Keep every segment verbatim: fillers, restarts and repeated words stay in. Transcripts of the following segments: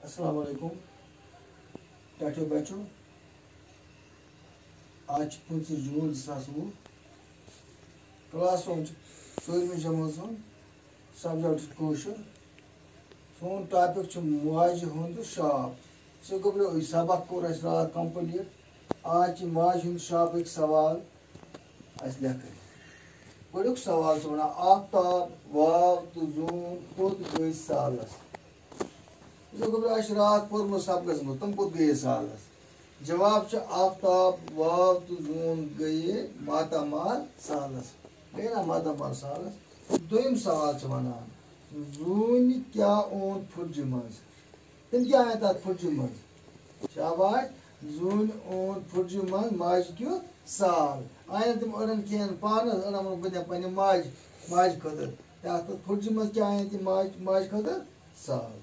السلام علیکم ٹاٹھیو بچو۔ آز چھِ پٕنٛژٕہ جوٗن زٕ ساس وُہ۔ کلاس وَن چھُ ژوٗرمہِ جمٲژ ہُنٛد، سبجیکٹ چھُ کٲشُر۔ سون ٹاپک چھُ ماجہِ ہُنٛد شاپ۔ ژےٚ گوٚبریو یہِ سبق کوٚر اَسہِ راتھ کمپلیٖٹ۔ آز چھِ ماجہِ ہُنٛد شاپٕکۍ سوال اَسہِ لیکھٕنۍ۔ گۄڈٕنیُک سوال چھُ وَنان، آفتاب، واو تہٕ زوٗن کوٚت گٔے سالس؟ ژےٚ گوٚبریو اَسہِ راتھ پوٚرمُت سبقس منٛز، تِم کوٚت گٔیے سالس؟ جواب چھُ، آفتاب، واو تہٕ زوٗن گٔیے ماتامال سالس۔ گٔیے نا ماتامال سالس؟ دوٚیِم سوال چھُ وَنان، زوٗنہِ کیٛاہ اوٚن پھُٹجہِ منٛز؟ تٔمۍ کیٛاہ اَنہِ تَتھ پھُٹجہِ منٛز؟ شاباش۔ زوٗنہِ اوٚن پھُٹجہِ منٛز ماجہِ کیُتھ سال۔ اَنہِ تٔمۍ أڑَن کھٮ۪ن پانَس، أڑَن ووٚن، بہٕ دِمہٕ پنٛنہِ ماجہِ، ماجہِ خٲطرٕ۔ تہٕ اَتھ پھُٹجہِ منٛز کیٛاہ اَنہِ تٔمۍ ماجہِ، ماجہِ خٲطرٕ؟ سال۔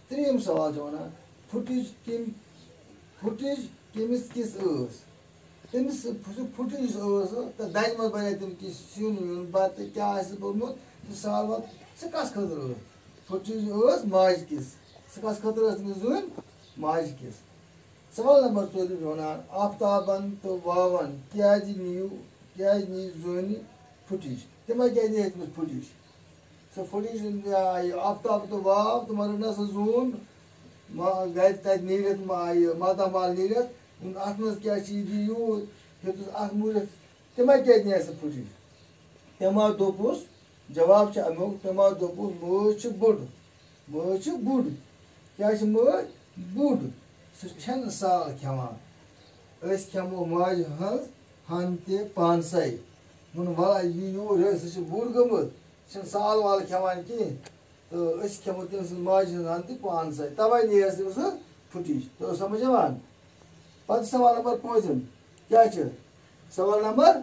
ترٛیٚیِم سوال چھُ وَنان، پھُٹِج کٔمۍ، پھُٹِج کٔمِس کِژھ ٲس؟ تٔمِس سُہ پھُٹِج یُس ٲس، تہٕ دَجہِ منٛز بَنیٛاو تٔمۍ کینٛہہ سیُن ویُن، بَتہٕ کیٛاہ آسہِ بوٚرمُت، سُہ سال وال، سُہ کَس خٲطرٕ ٲس؟ پھُٹِج ٲس ماجہِ کِژھ۔ سُہ کَس خٲطرٕ ٲس تٔمِس زوٗنہِ؟ ماجہِ کِژھ۔ سوال نمبر ژور چھُ وَنان، آفتابَن تہٕ واوَن کیٛازِ نِیِو، کیٛازِ نِیہِ زوٗنہِ پھُٹِج؟ تِمَے کیٛازِ نِیہِ تٔمِس پھُٹِج؟ سۄ پھُٹِج، آ، یہِ آفتاب تہٕ واو، تِمَن رٔٹ نہ سۄ زوٗن، ما-، گَرِ تَتہِ نیٖرِتھ، ما-، یہِ ماتامال نیٖرِتھ، ووٚن، اَتھ منٛز کیٛاہ چھِ یہِ یوٗت؟ ہیوٚتُس اَتھ مُرِتھ، تِمَے کیٛازِ نِیہِ سۄ پھُٹِج؟ تٔمۍ ما دوٚپُس، جواب چھُ اَمیُک، تٔمۍ ما دوٚپُس، مٲج چھِ بٔڑ، مٲج چھِ بُڈ۔ کیٛاہ چھِ مٲج؟ بُڈ۔ سُہ چھَنہٕ سال کھٮ۪وان۔ أسۍ کھٮ۪مو ماجہِ ہٕنٛز ہَن تہِ پانسَے۔ ووٚن، وَلہٕ یہِ یوٗرۍ، ہے، سُہ چھِ بُڈ گٔمٕژ، سُہ چھَنہٕ سال وال کھٮ۪وان کِہیٖنۍ۔ تہٕ أسۍ کھٮ۪مو تٔمۍ سٕنٛز ماجہِ ہٕنٛز ہَن تہِ پانسَے۔ تَوَے نِیَس تٔمۍ سٕنٛز پھُٹِج۔ توٚر سَمٕجھ یِوان؟ پَتہٕ سوال نمبر پٲنٛژِم۔ کیٛاہ چھِ؟ سوال نمبر